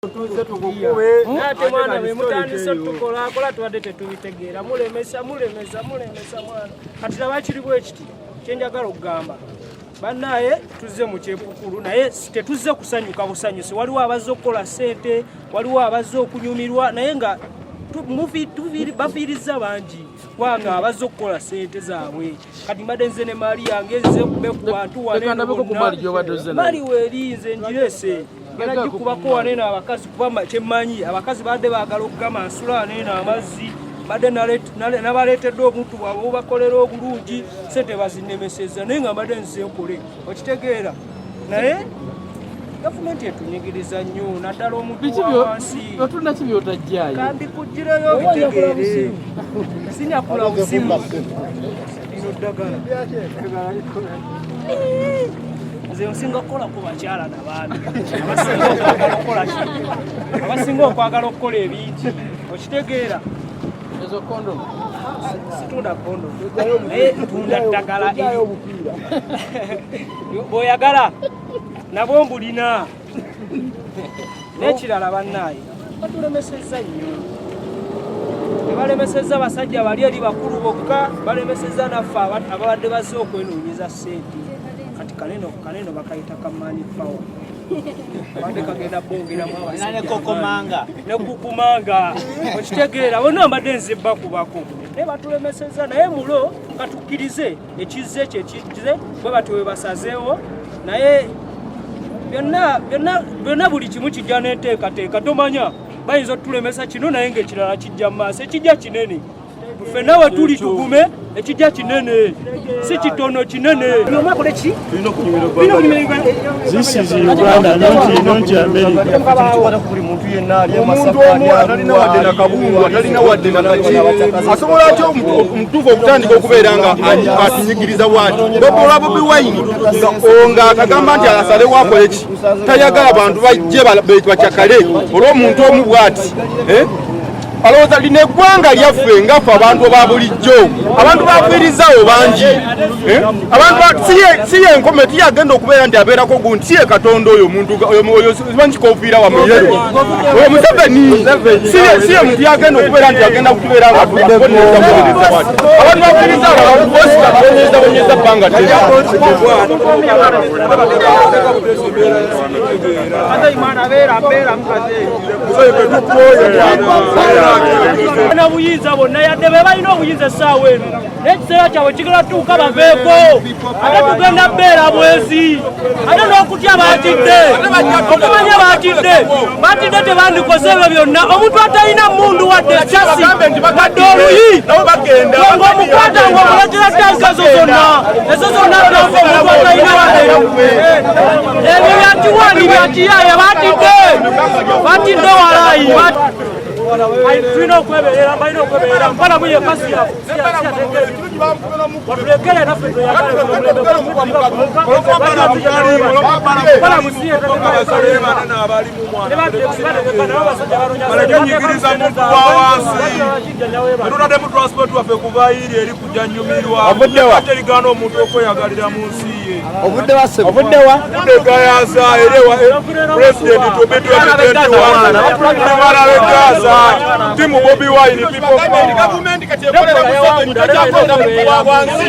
Tuze tukukube. Naye ate mwana bwe mutandise otukolakola tubadde tetubitegeera, mulemesa mulemesa mulemesa mwana. Kati laba kiri bwe kiti, kyenjagala okugamba bannaye, tuzze mu kyepukulu naye tetuzze kusanyuka busanyusi. Waliwo abazze okukola ssente, waliwo abazze okunyumirwa, naye nga bafiirizza bangi kubanga abazze okukola ssente zaabwe. Kati mbadde nze ne maali yange, nze kube ku bantu. Leka ndabeko ku maali gy'obadde ozze nayo. Maali weeri, nze ngireese, ngenda gikubako waneeno abakazi, kuba kyemmanyi abakazi badde baagala okugamba nsula waneeno amazzi. Mbadde nabaleetedde obuntu bwabwe obubakolera obulungi, sente bazinemeseza, naye nga mbadde nze nkole, okitegeera. Naye gavumenti etunyigiriza nnyo, naddala omuntu Biki wa wansi. Otunda ki byotajjaayo? Kambikuggireyo obitegeere, sinyakula busimu. Lino ddagala, nze nsinga kukola ku bakyala nabaami abasinga okwagala okukola ki, abasinga okwagala okukola ebingi, okitegeera. Ezo kondomu? Situndako kondomu, naye ntunda ddagala. Bw'oyagala nabwo mbulina. N'ekirala bannaaye, batulemesezza nnyo. Tebalemesezza basajja bali eri bakulu bokka, balemesezza naffe ababadde bazze okwenoonyeza ssente. Kati kaneno kaneno bakayita ka man power, abadde kagenda bongeramu abasajja. Nekokomanga. Nekukumanga, okitegeera. Bonna mbadde nze bakubako, naye batulemesezza. Naye mulo katukkirize ekizze kyekizze, bwe batyo bwe basazeewo. Naye byonna byonna byonna, buli kimu kijja n'enteekateeka. Tomanya, bayinza otulemesa kino, naye ng'ekirala kijja mu maaso, ekijja kinene. Ffenna we tuli tugume, ekijja kinene, si kitono, kinene. Akole ki? Tulina okunyumira. This is Uganda, not America. Buli muntu yenna ali omuntu omu atalina wadde nakabungu, atalina wadde nakaki, asobola atya omutuufu okutandika okubeera nga atunyigiriza bwati? Bobi, Bobi Wine nga akagamba nti asalewo akole ki, tayagala bantu bajje bacyakale olw'omuntu omu bwati, eh? Alowooza lino eggwanga lyaffe ngaffe abantu ba bulijjo, abantu bafiirizaawo bangi, eh? Abantu si ye nkome tiyagenda okubeera nti abeerako gundi, si ye Katonda oyo omuntu oyo simanyi kikofiira wamwe yero oyo Museveni, si ye muntu yagenda okubeera nti agenda kutubeera nga tuboneza bwati. Abantu bafiirizaawo abantu bosi babonyeza bonyeza bbanga ddene. Na buyinza bonna, yadde be balina obuyinza essaawa eno, naye ekiseera kyabwe kigenda tuuka baveeko. Ate tugenda beera bwezi, ate n'okutya batidde, okumanya batidde, batidde, tebandikoze ebyo byonna. Omuntu atalina mundu wadde ekyasi wadde oluyi, ng'omukwata ng'omuletera tanka zo zonna, ezo zonna tanka, omuntu atalina wadde ebyo byakiwani byakiyaya, batidde, batidde walayi. Tulina okweberera, balina okweberera mpala muye kasi watulekere naffe. Tweyagale musiye. Balekenyigiriza muntu wa wansi. Tutaddemu transport waffe kuva iri eri kujja nyumirwa. Ovudde wa? Terigaana omuntu okweyagalira mu nsi ye. Obudde wa ssebo? Ovudde wa? Gayaza eri wa president to be 2021 tuli Gaza, team Bobi Wine, people power. Gavumenti kati ekolera Museveni, tekyakolera muntu wa wansi.